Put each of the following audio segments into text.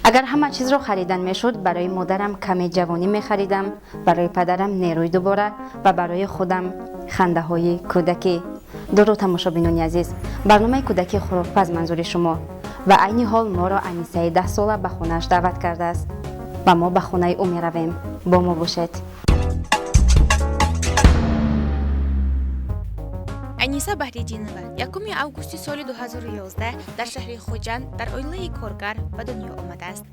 Агар ҳама чизро харидан мешуд, барои модарам каме ҷавонӣ мехаридам, барои падарам нерӯи дубора ва барои худам хандаҳои кӯдакӣ. Дуруд, тамошобинони азиз, барномаи кӯдакии хӯрокпаз манзури шумо ва айни ҳол моро Анисаи 10сола ба хонааш даъват кардааст ва мо ба хонаи ӯ меравем. Бо мо бошед. Аниса Баҳриддинова 1 августи соли 2011 дар шаҳри Хуҷанд дар оилаи коргар ба дунё омадааст.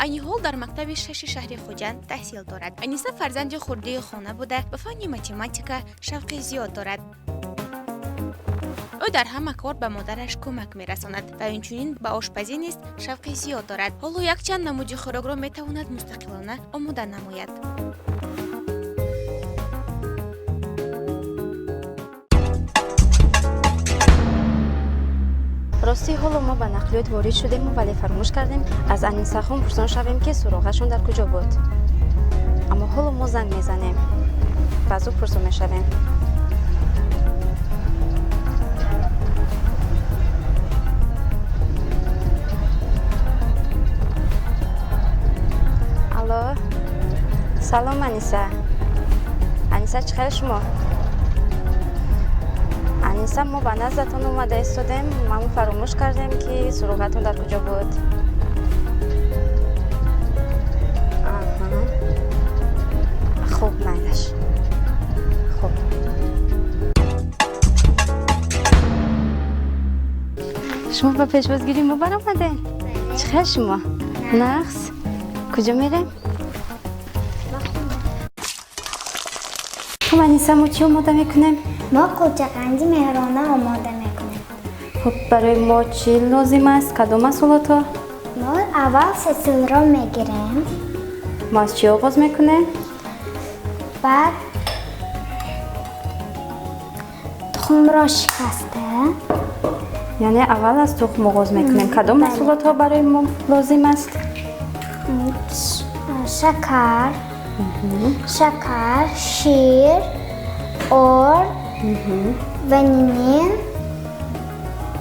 Айни ҳол дар мактаби шаши шаҳри Хуҷанд таҳсил дорад. Аниса фарзанди хурдии хона буда, ба фанни математика шавқи зиёд дорад. Ӯ дар ҳама кор ба модараш кӯмак мерасонад ва инчунин ба ошпазӣ низ шавқи зиёд дорад. Ҳоло якчанд намуди хӯрокро метавонад мустақилона омода намояд. Ростӣ, ҳоло мо ба нақлиёт ворид шудему, вале фаромӯш кардем аз Анисахон пурсон шавем, ки суроғашон дар куҷо буд. Аммо ҳоло мо занг мезанем ва аз ӯ пурсон мешавем. Алло, салом, Аниса. Аниса, чӣ хел шумо? Аниса, мо ба наздатон омада истодем, мамо фаромӯш кардем, ки суроғатон дар куҷо буд. Хуб, майлаш. Хуб, шумо ба пешвозгирӣ мо баромадем. Чӣ хел шумо? Нағз. Куҷо мерем? Хуб, Аниса, мо чӣ омода мекунем? Мо кулчақанди меҳрона омода мекунем. Хуб, барои мо чӣ лозим аст? Кадом маҳсулотҳо? Мо аввал сесилро мегирем. Мо аз чӣ оғоз мекунем? Баъд тухмро шикаста. Яъне аввал аз тухм оғоз мекунем. Кадом Бале. маҳсулотҳо барои мо лозим аст? Шакар, шакар, шир, орд, ванилин.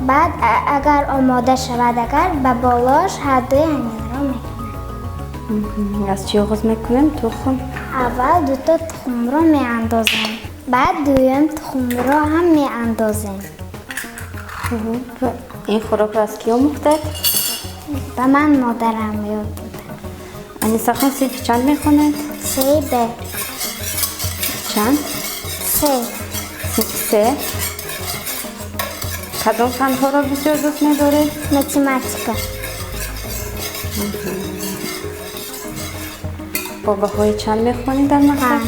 Баъд агар омода шавад, агар ба болош ҳардуи ҳаминро мекунем. Аз чӣ оғоз мекунем? Тухм. Аввал дуто тухмро меандозем, баъд дуюм тухмро ҳам меандозем. Хуб, ин хӯрокро аз кӣ омӯхтед? Ба ман модарам ёд дода. Анисахон, синфи чанд мехонед? Се Б. Чанд? Се. Синфи се. Кадом фанҳоро бисёр дӯст медоред? Математика. Бо баҳои чанд мехонед дар мактаб?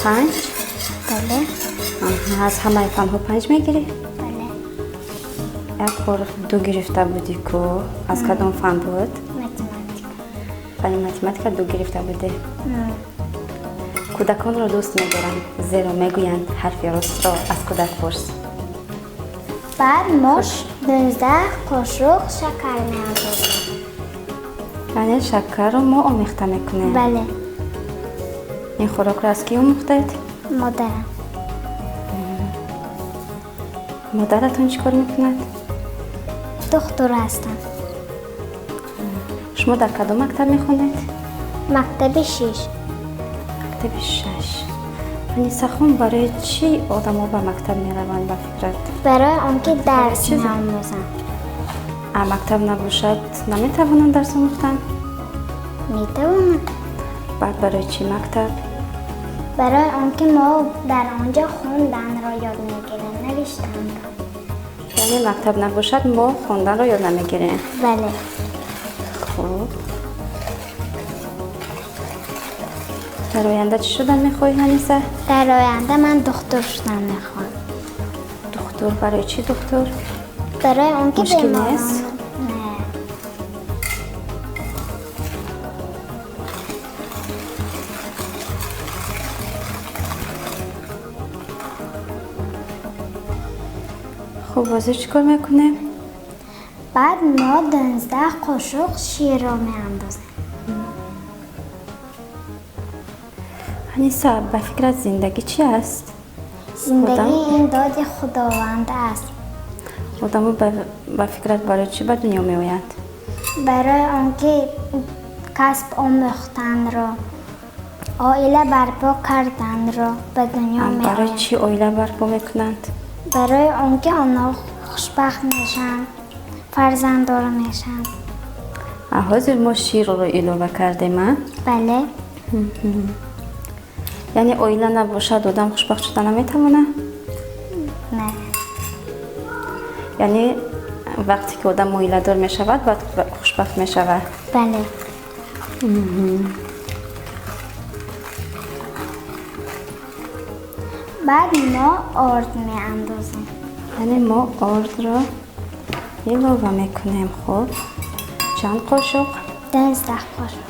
5. 5? Бале. Аз ҳамаи фанҳо 5 мегирӣ? Бале. Як бор 2 гирифта будӣ ку? Аз кадом фан буд? Математика. Фани математика 2 гирифта будӣ. Кӯдаконро дӯст медорам, зеро мегӯянд, ҳарфи ростро аз кӯдак пурс. Баъд мо 19 қошуқ шакар меандозем. Яъне шакарро мо омехта мекунем? Бале. Ин хӯрокро аз кӣ омӯхтед? Модарам. Модаратон чӣ кор мекунад? Духтур ҳастанд. Шумо дар кадом мактаб мехонед? Мактаби 6. Мактаби 6. Анисахон, барои чӣ одамо ба мактаб мераванд, ба фикрат? Барои он ки дарс Чизе? меомӯзанд. А мактаб набошад, наметавонанд дарс омӯхтан? Метавонанд. Баъд барои чӣ мактаб? Барои он ки мо дар он ҷо хонданро ёд мегирем, навиштанро. Яъне мактаб набошад, мо хонданро ёд намегирем? Бале. Хуб, дар оянда чӣ шудан мехоҳӣ, Аниса? Дар оянда ман духтур шудан мехоҳам. Духтур? Барои чӣ духтур? Барои он ки Мушкил беморон. нест? Не. Хуб, ҳозир чӣ кор мекунем? Баъд мо 12 қошуқ ширро меандозем. Аниса, ба фикрат зиндагӣ чӣ аст? Зиндагӣ Одам? ин доди Худованд аст. Одамо ба фикрат барои чӣ ба дунё меоянд? Барои он ки касб омӯхтанро, оила барпо карданро ба дунё меоянд. Барои чӣ оила барпо мекунанд? Барои он ки онҳо хушбахт мешаванд, фарзанддор мешаванд. Ҳозир мо ширро илова кардем, а? Бале. Яъне оила набошад, одам хушбахт шуда наметавонад? Не. Яъне вақте ки одам оиладор мешавад, баъд хушбахт мешавад? Бале. Баъд мо орд меандозем. Яъне мо ордро илова мекунем. Хуб, чанд қошуқ? 12 қошуқ.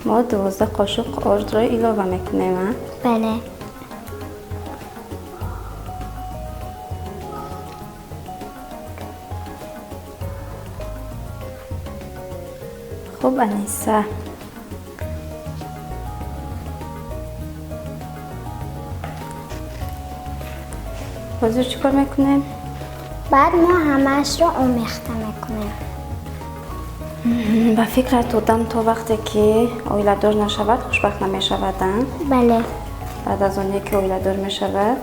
Мо 12 қошуқ ордро илова мекунем, а? Бале. Хуб, Аниса, ҳозир чӣ кор мекунем? Баъд мо ҳамаашро омехта мекунем. Ба фикрат одам то вақте ки оиладор нашавад, хушбахт намешавад, а? Бале. Баъд аз оне ки оиладор мешавад?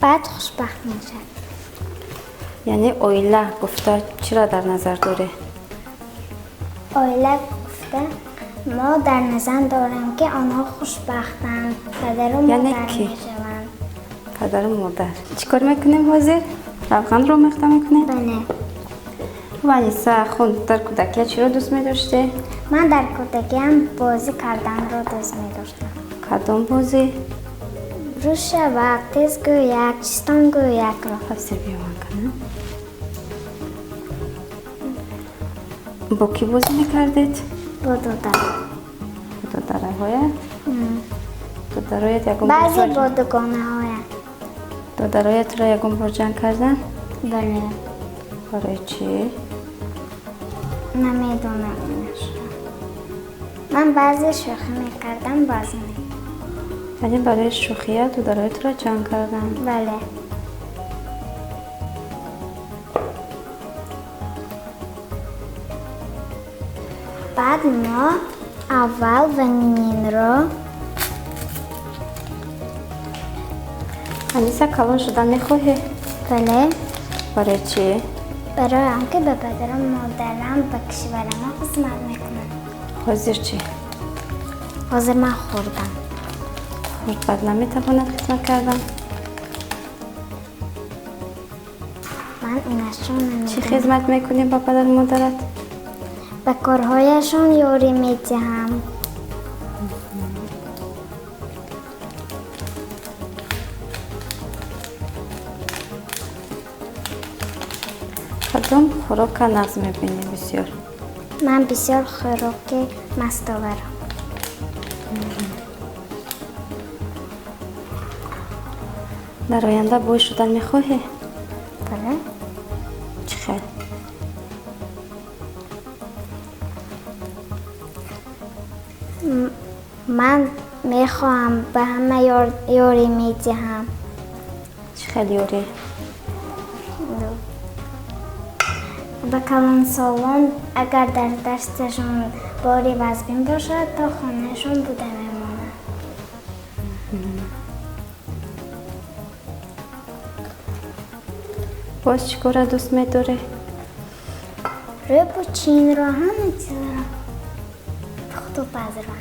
Баъд хушбахт мешавад. Яъне оила гуфта чиро дар назар дорӣ? Оила гуфта мо дар назар дорем, ки онҳо хушбахтанд, падару Яъне модар ки? мешаванд. Падару модар. Чӣ кор мекунем ҳозир? Равғанро омехта мекунем? Бале. Хуб, Аниса, хун дар кӯдакия чиро дӯст медоштӣ? Ман дар кӯдакиам бозӣ карданро дӯст медоштам. Кадом бозӣ? Рӯзшавак, тезгӯяк, чистонгӯякро. Ҳозир биёман кана. Бо кӣ бозӣ мекардед? Бо додар. Бо додараҳоят? Додароят ягон бор Баъзе ҷанг- бо дугонаҳоям. Додароятро ягон бор ҷанг кардан? Бале. Барои чӣ? Намедонам инашро. Ман баъзе шӯхӣ мекардам, баъзе не. Яъне барои шӯхия додароятро ҷанг кардан? Бале. Баъд мо аввал ванилинро Аниса, калон шудан мехоҳӣ? Бале. Барои чӣ? Барои он ки ба падару модарам, ба кишварама хизмат мекунам. Ҳозир чӣ? Ҳозир ман хурдам. Хурд баъд наметавонад хизмат кардан? Ман инашро намедонам. Чӣ хизмат мекунӣ ба падару модарат? Ба корҳояшон ёрӣ медиҳам. Кадом хӯрока нағз мебинӣ бисёр? Ман бисёр хӯроки мастоварам. Дар оянда бой шудан мехоҳӣ? Бале. Чӣ хел? Ман мехоҳам ба ҳама ёрӣ медиҳам. Чӣ хел ёрӣ? Ба калонсолон агар дар дасташон бори вазбин бошад, то хонаашон буда мемонад. Боз чӣ корро дӯст медорӣ? Рӯбу чинро, ҳама чизро. Пухтупазро.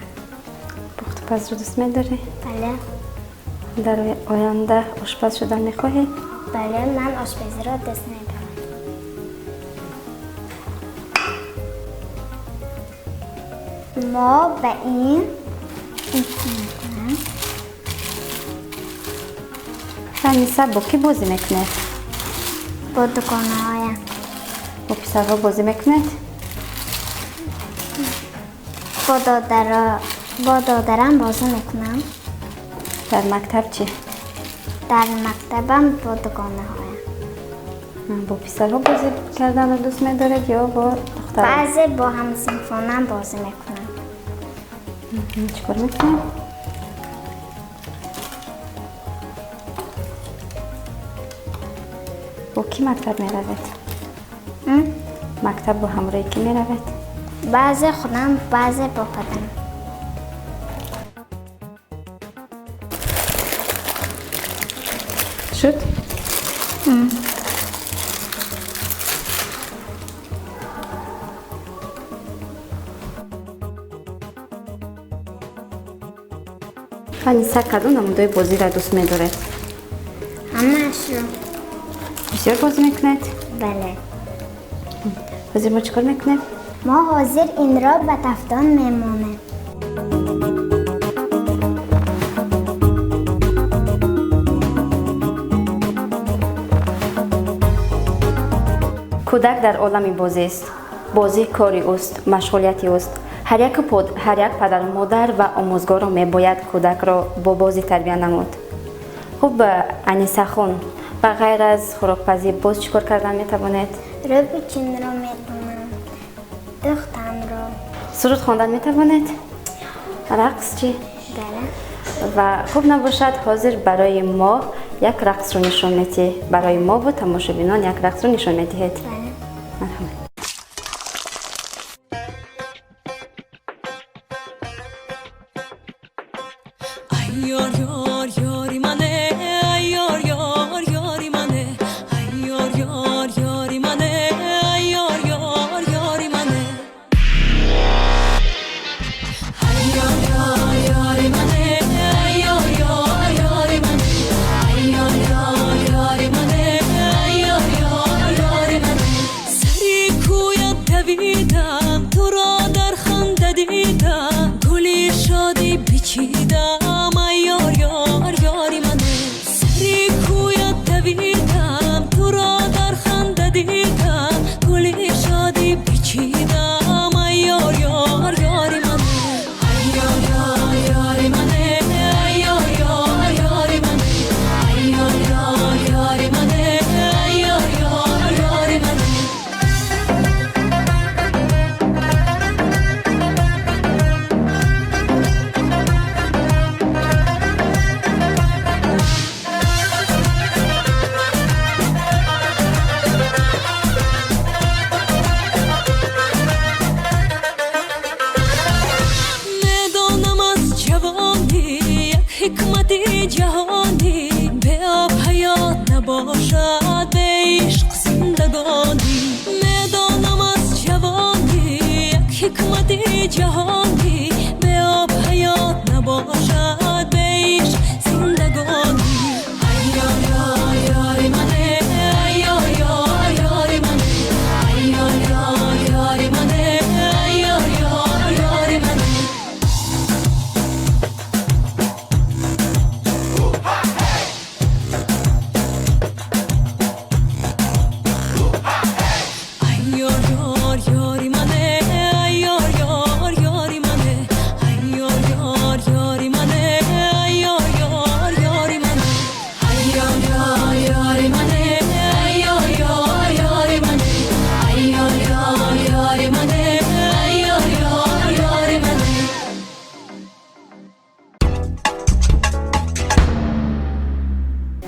Пухтупазро дӯст медорӣ? Бале. Дар оянда ошпаз шудан мехоҳӣ? Бале, ман ошпазиро дӯст медорам. Мо ба ин мекунем. Аниса, бо кӣ бозӣ мекунед? Бо дугонаҳоям. Бо писарҳо бозӣ мекунед? Бо додарам бозӣ мекунам. Дар мактаб чӣ? Дар мактабам бо дугонаҳоям. Бо писарҳо бозӣ карданро дӯст медоред ё бо духтарон? Баъзе бо ҳамсинфонам бозӣ мекунам. Чӣ кор мекунем? Бо кӣ мактаб меравед? Мактаб бо ҳамроҳи кӣ меравед? Баъзе худам, баъзе бо падарам. Шуд? Аниса, кадом намудои бозиро дӯст медоред? Ҳамаашро. Бисёр бозӣ мекунед? Бале. Ҳозир мо чӣ кор мекунем? Мо ҳозир инро ба тафтон мемонем. Кӯдак дар олами бозист. Бозӣ кори ӯст, машғулияти ӯст. Ҳар як падару модар ва омӯзгорро мебояд кӯдакро бо бозӣ тарбия намуд. Хуб, Анисахон, ба ғайр аз хӯрокпазӣ боз чӣ кор кардан метавонед? Рӯбичинро метавонам, духтанро. Суруд хондан метавонед? Рақс чӣ? Бале. Ва хуб набошад, ҳозир барои мо як рақсро нишон медиҳед. Барои мову тамошобинон як рақсро нишон медиҳед. Бале. Марҳамат.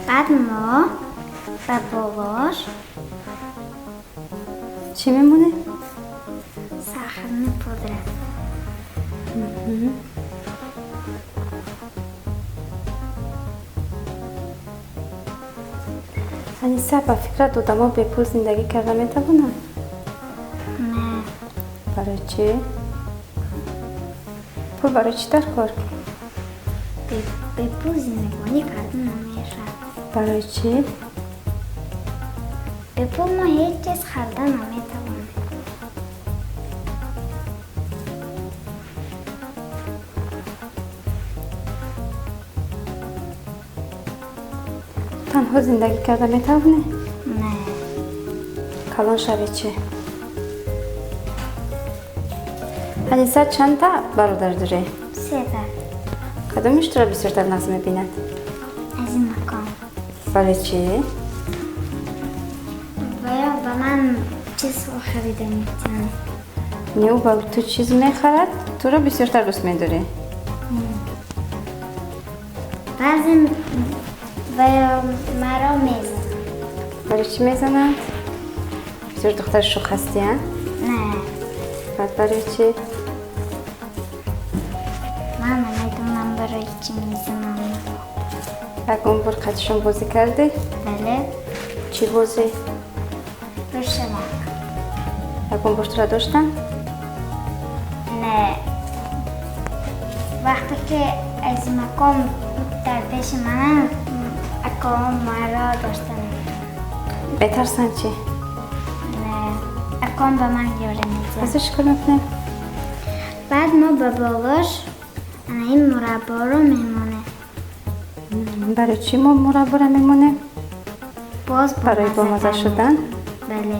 Баъд мо ба болош чӣ мемонем? Сахарни пудра. Аниса, ба фикрат одамо бепул зиндагӣ карда метавонанд? Не. Барои чӣ? Пул барои чӣ дар кор? Бепул зиндагонӣ карда намешавад. Барои чӣ? Бепул мо ҳеҷ чиз харида наметавонем. Танҳо зиндагӣ карда метавонӣ? Не. Калон шавӣ чӣ? Аниса, чандта бародар дорӣ? Сета. Кадомиш туро бисёртар нағз мебинад? Аз ин макон. Барои чӣ? Ва ба ман чизҳо харида метиҳанд. Не, ӯ ба ту чиз мехарад, туро бисёртар дӯст медорӣ. Баъзе маро мезананд. Барои чӣ мезананд? Бисёр духтари шӯх ҳастӣ, а? Не. Баъд барои чӣ? Ман намедонам, барои чӣ мезананд. Ягон бор қатишон бозӣ кардӣ? Бале. Чӣ бозӣ? Рӯшанак. Ягон бор тура доштанд? Не. Вақте ки аз макон дар пеши мананд, акоам маро дошта наметавонанд. Метарсанд чӣ? Не. Акоам ба ман ёрӣ медиҳад. Ҳозир чӣ кор мекунем? Баъд мо ба болош ана ин мурабборо мемонем. Барои чӣ мо мурабборо мемонем? Боз барои бомаза шудан? Бале.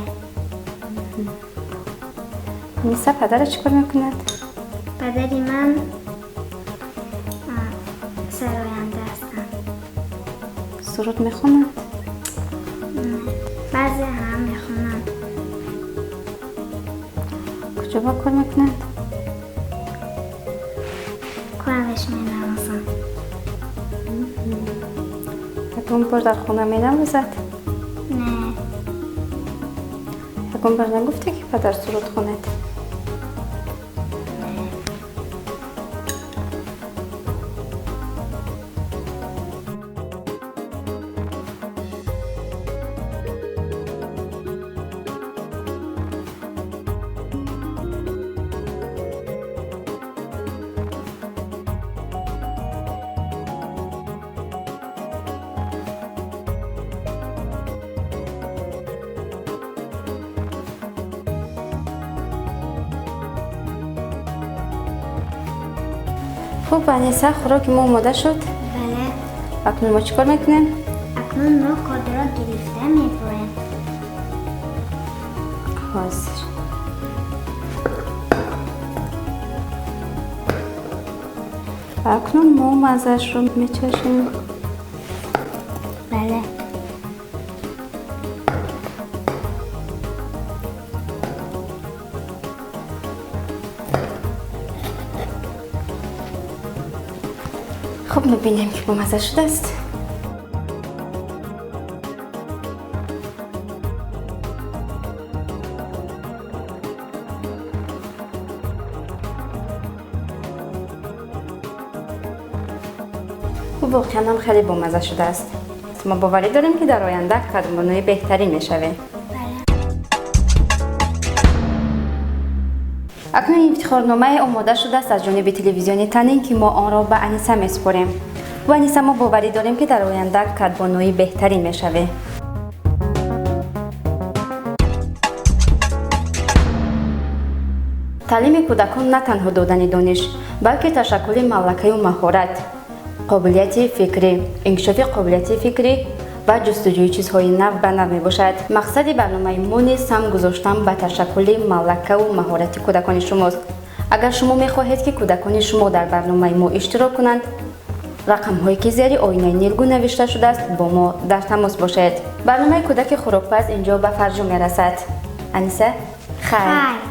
Ниса, падарат чӣ кор мекунад? Падари ман сароянда ҳастанд. Суруд мехонад? Баъзе ҳам мехонанд. Куҷо ба кор мекунад? Клавиш менавозам. Ягон бор дар хона менавозад? Не. Ягон бор нагуфте, ки падар суруд хонед? Не. Хуб, Аниса, хӯроки мо омода шуд? Бале. Акнун мо чӣ кор мекунем? Акнун мо кодро гирифта мебоем. Ҳозир. Акнун мо маззаашро мечашем. Бале. Хуб, мебинем, ки бомазза шудааст. Хуб, воқеан ҳам хеле бомазза шудааст. Мо боварӣ дорем, ки дар оянда кадбонуи беҳтарин мешавем. Бале. Акнун ифтихорномае омода шудааст аз ҷониби телевизиони Танин, ки мо онро ба Аниса месупорем. Бо Аниса мо боварӣ дорем, ки дар оянда кадбонуи беҳтарин мешавем. Таълими кӯдакон на танҳо додани дониш, балки ташаккули малакаю маҳорат, қобилияти фикрӣ, инкишофи қобилияти фикрӣ ва ҷустуҷӯи чизҳои нав ба нав мебошад. Мақсади барномаи мо низ сам гузоштан ба ташаккули малакаву маҳорати кӯдакони шумост. Агар шумо мехоҳед, ки кӯдакони шумо дар барномаи мо иштирок кунанд, рақамҳое ки зери оинаи нилгун навишта шудааст, бо мо дар тамос бошед. Барномаи кӯдаки хӯрокпаз инҷо ба фарҷом мерасад. Аниса, хайр. Хайр.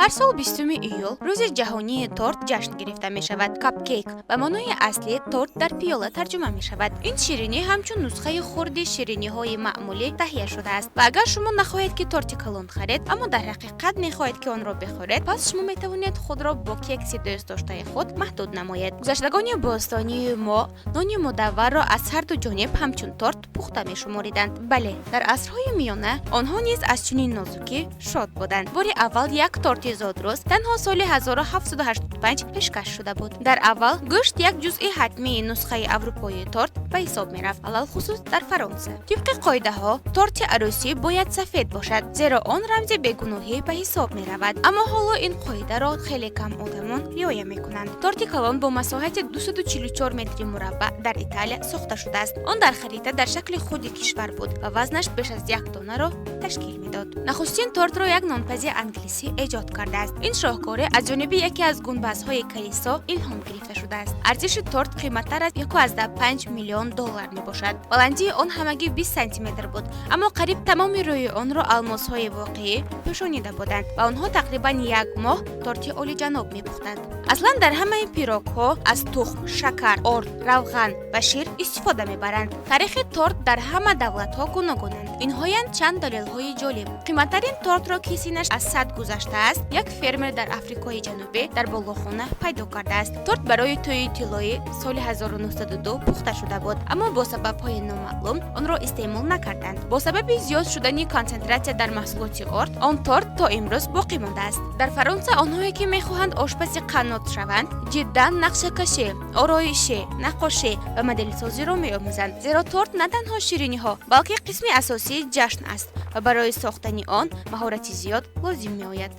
Ҳар сол 20 июл рӯзи ҷаҳонии торт ҷашн гирифта мешавад. Капкейк ба маънои аслӣ торт дар пиёла тарҷума мешавад. Ин ширинӣ ҳамчун нусхаи хурди шириниҳои маъмулӣ таҳия шудааст ва агар шумо нахоҳед, ки торти калон харед, аммо дар ҳақиқат мехоҳед, ки онро бихӯред, пас шумо метавонед худро бо кекси дӯстдоштаи худ маҳдуд намоед. Гузаштагони бостонии мо нони мудавварро аз ҳарду ҷониб ҳамчун торт пухта мешумориданд. Бале, дар асрҳои миёна онҳо низ аз чунин нозукӣ шод буданд. Бори аввал як торти зодрӯз танҳо соли 1785 пешкаш шуда буд. Дар аввал гӯшт як ҷузъи ҳатмии нусхаи аврупоии торт ба ҳисоб мерафт, алалхусус дар Фаронса. Тибқи қоидаҳо, торти арӯсӣ бояд сафед бошад, зеро он рамзи бегуноҳӣ ба ҳисоб меравад. Аммо ҳоло ин қоидаро хеле кам одамон риоя мекунанд. Торти калон бо масоҳати 244 метри мураббаъ дар Италия сохта шудааст. Он дар харита дар шакли худи кишвар буд ва вазнаш беш аз як тоннаро ташкил медод. Нахустин тортро як нонпази англисӣ эҷод кард. кардааст. Ин шоҳкорӣ аз ҷониби яке аз гунбазҳои калисо илҳом гирифта шудааст. Арзиши торт қиматтар аз 1,5 миллион доллар мебошад. Баландии он ҳамагӣ 20 сантиметр буд, аммо қариб тамоми рӯи онро алмосҳои воқеӣ пӯшонида буданд ва онҳо тақрибан як моҳ торти олиҷаноб мепухтанд. Аслан дар ҳамаи пирогҳо аз тухм, шакар, орд, равған ва шир истифода мебаранд. Таърихи торт дар ҳама давлатҳо гуногунанд. Инҳоянд чанд далелҳои ҷолиб. Қиматтарин тортро, ки синнаш аз 100 гузаштааст, як фермер дар Африкои Ҷанубӣ дар болохона пайдо кардааст. Торт барои тӯйи тиллоӣ соли 1902 пухта шуда буд, аммо бо сабабҳои номаълум онро истеъмол накарданд. Бо сабаби зиёд шудани консентратсия дар маҳсулоти орд, он торт то имрӯз боқӣ мондааст. Дар Фаронса онҳое, ки мехоҳанд ошпази қаннод шаванд, ҷиддан нақшакашӣ, ороишӣ, наққошӣ ва моделсозиро меомӯзанд, зеро торт на танҳо шириниҳо, балки қисми асосии ҷашн аст ва барои сохтани он маҳорати зиёд лозим меояд.